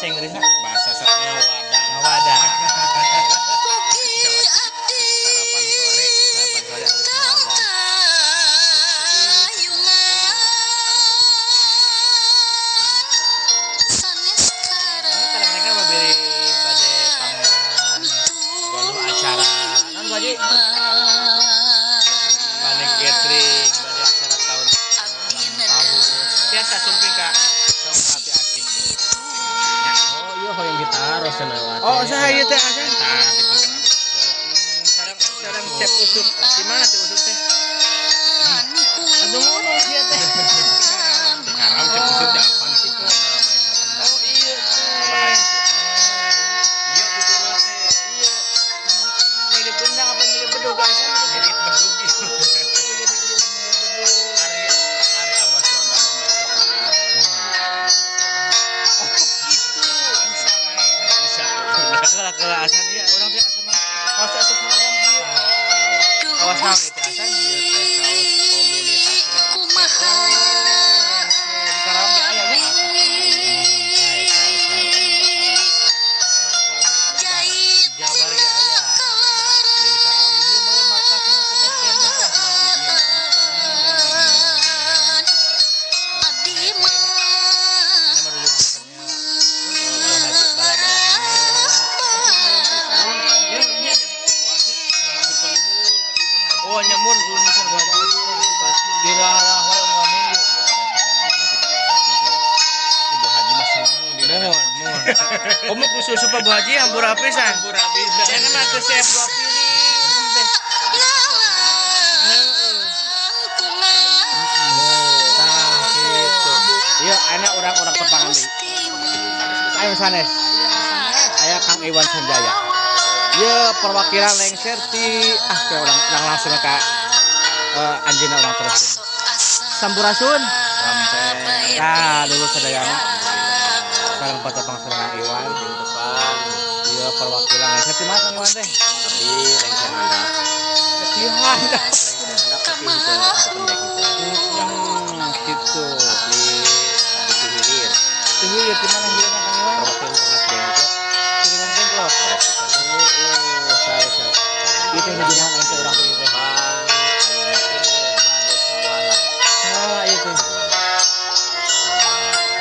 Inggrisna? Bahasa sesatnya wadah. Ngawadah. Sarapan sore. Sarapan sore harus ngawadah. Ini kadang-kadang mah beli bade pang acara kan, Bu Haji, bade gathering, bade acara tahun ulang tahun, biasa sumping ka Saung Melati Asih. Oh iya, hoyong ditaros cenah. Oh, saha ieu teh, Asan? Eta di pengker abdi. Sareng sareng Cep Usup di mana Cep Usup teh? Aduh, ngono sia teh. Di Karawang Cep Usup teh apaan kuduna maestro kendang. Oh iya teh. Iya, kuduna teh. Iya. Mirip gendang apa mirip bedug, Asan? Mirip bedug ieu. Ari ari Abah Suanda mah maestro kendang. Oh gitu. Bisa wae. Bisa kuduna. Kela kela, Asan, iya urang teh asa mah kaos teh asa seragam kieu. Kaos naon ieu teh, Asan? Ieu teh kaos komunitas Lengser. Di Karawang ge aya nya. Sae sae sae, Jabar ge aya. Ieu di Karawang, di dieu mah markasna teh, base camp. Ini menuju misalnya bala-bala. Oh, nyemur dulu misal Bu Haji. Dirarah wae unggal minggu. Ibu Haji mah seneng di Mohon, mohon. Komo khusus Pak Bu Haji, hampura pisan. Hampura pisan. Saya mah teu siap dua piring teh. Heeh. Tah gitu. Ieu ayeuna urang-urang tepangan deui. Ayo sanes. Aya Kang Iwan Sanjaya. Ieu perwakilan lengser ti ah ke urang urang langsung ka anjeunna urang terus. Sampurasun. Rampes. Nah, dulu sadayana. Sareng patepang sareng Kang Iwan. Depan. Ieu perwakilan lengser ti mana, Kang Iwan teh? Tapi lengser handap. Ti handap. Lengser handap, tapi henteu pendek henteu. Yang Gitu. Asli abdi ti hilir. Ti hilir, ti mana hilirna, Kang Iwan? Perwakilan Rengas Dengklok. Rengas Dengklok. Beres pisan. Oh, sae sae. Ieu teh nuju naon teh urang teh ieu teh? Bang, ayeuna teh bade sawala. Sawala ieu teh.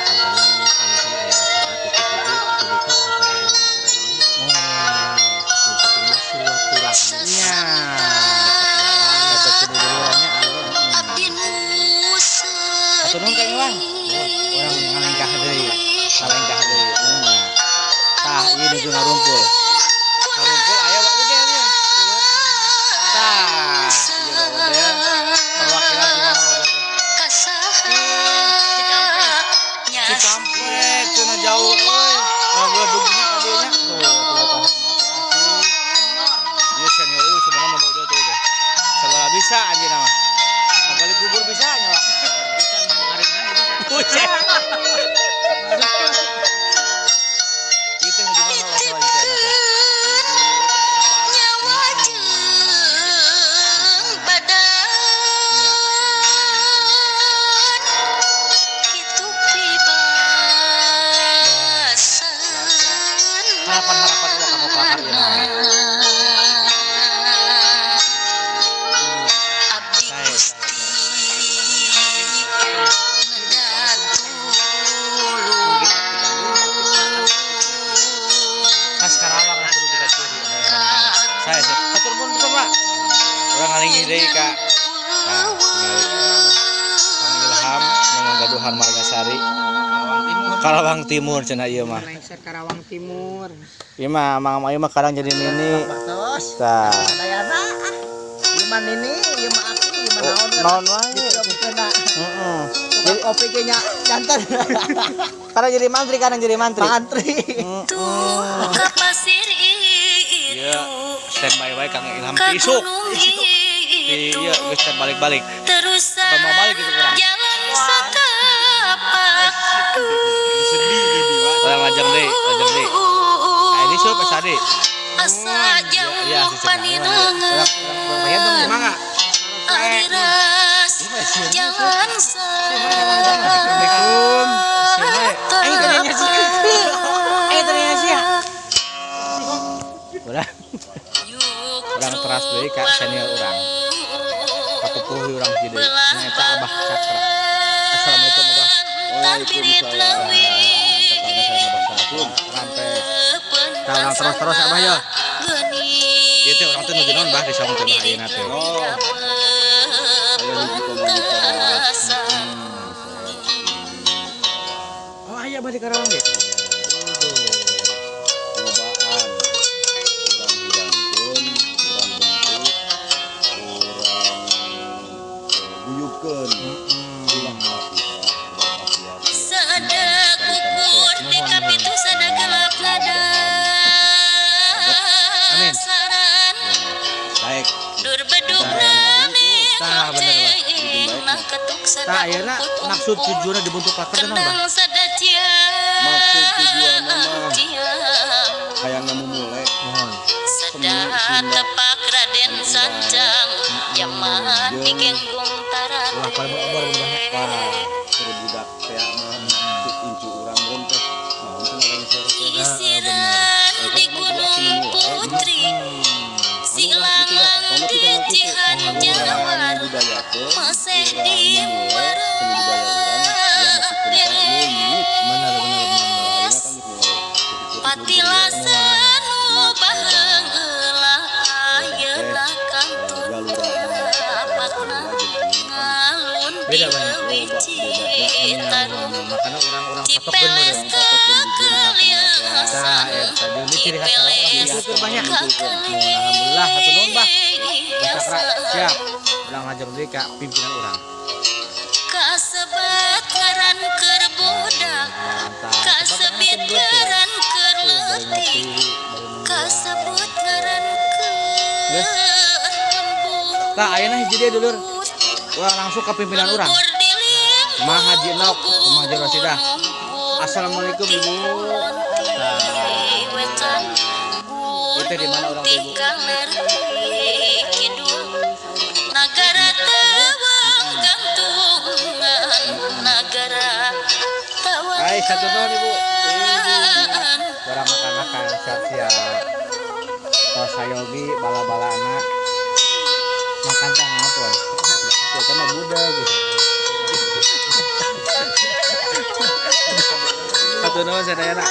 Kantenan panginten aya acara ti PPI atau duka, acara naon, acara naon nya. Nu penting mah silaturahmi. Nya. Tetep jalan. Dapat dulurannya. Hatur nuhun, Kang Iwan. Urang ngalengkah deui. Ngalengkah deui. Nya. Tah, ieu nuju ngarumpul. Ngarumpul aya Wak Udel ya. Tah, ieu Wak Udel. Perwakilan di mana Wak Udel teh? Cikampek cenah, jauh euy. Alhamdulillah dugina ka dieu nya. Tuh, tuh tah Asih. Ieu senior euy sebenarnya mah Wak Udel teh teh. Segala bisa anjeunna mah. Gali kubur bisa nya, Pak. Bisa ngaringan bisa. Buset. Ieu teh nuju naon Wak Udel teh enak teh? Sawala. Nya. Harapan-harapan ulah kanggo kelakar ieu naon? Sae sae sae. Mungkin di Bandung tapi kelakar khas Karawang lah kudu boga ciri. Sae sae. Hatur nuhun pisan, Pak. Urang ngalinggih deui ka, tah, tingali Kang Ilham nu ngagaduhan Margasari. Karawang Timur. Karawang Timur cenah ieu mah. Lengser Karawang Timur. Ieu mah Mang ieu mah kadang jadi nini. Tos. Tah. Sadayana ah. Ieu mah nini, ieu mah aki, ieu mah naon. Naon wae. Dipilokkeunna. Heeh. Tukang kopi ge nya janten. Kadang jadi mantri, kadang jadi mantri. Mantri. Iya, standby wae Kang Ilham ti isuk. Iya, geus teh balik-balik. Apa mau balik gitu kurang? Sedih di Wak. Urang lajeng deui, lajeng deui. Ah, ini siapa Sadi? Iya, iya, si cenah. Urang urang bayar dong ya. Mangga. Assalamualaikum. Siapa? Aing tanya sih. Urang teras deui ka senior urang. Kapupuh urang hiji deui. Nyaeta Abah Cakra. Assalamualaikum Abah. Waalaikumsalam. Tepangna sareng Abah Cakra. Rampes. Tah urang terus-terus Abah ya. Ieu teh urang teh nuju naon Bah di saung teh Bah ayeuna teh. Oh. Aya hiji komunitas. Oh, aya Bah di Karawang ge. Nyobaan urang hudangkeun, urang bentuk, urang guyubkeun. Ulah api ulah api. Sada kukur di kapitu sada gelap lada. Amin. Saran Baik. dur beduk nami Tah, bener, Bah. lonceng ketuk sada Tah ayeuna maksud tujuanna dibentuk klaker teh naon Bah? Kendang sada ciang Maksud tujuanna mah ciang. hayang ngamumule Mohon. Sada tepak Raden Sancang jaman digenggong tarate. Wah, paling obor bener Bah. Wah, keur budak teh mah cuk incu urang meureun teh. Naon cenah lengser teh. Sisiran di Gunung Putri, silang di Cihanjawar, masih di Seni budaya urang ulah nepikeun ka leungit. Bener bener bener. Ayeuna kan geus mulai saeutik-saeutik Patilasan baheung eulah ayeuna kantun tapakna ngalun di Beda banyak. leuwih Citarum. Makanya orang-orang patokeun Cipeles meureun. kakeliasan, Tah eta jeung ciri khas Karawang Cipeles diatur banyak. Alhamdulillah hatur nuhun Bah. Bah Cakra siap. Urang lajeng deui ka pimpinan urang. Kasebat ngaran keur budak, Mantap. kasebit ngaran keur leutik, kasebut ngaran keur lembut. Tah ayeuna hiji deui dulur. Urang langsung ke pimpinan urang. Lembur di Ma Haji Nok, Rumah Haji Rosidah. Assalamualaikum Ibu. Nah, itu di mana orang Ibu? Nagara tawang gantungan, nagara tawang. Hai, satu nuhun Ibu. Barang makan-makan siap-siap. Tos sayogi bala-bala anak makan teh apa? Kita mah budak gitu. Satu nuhun sadayana.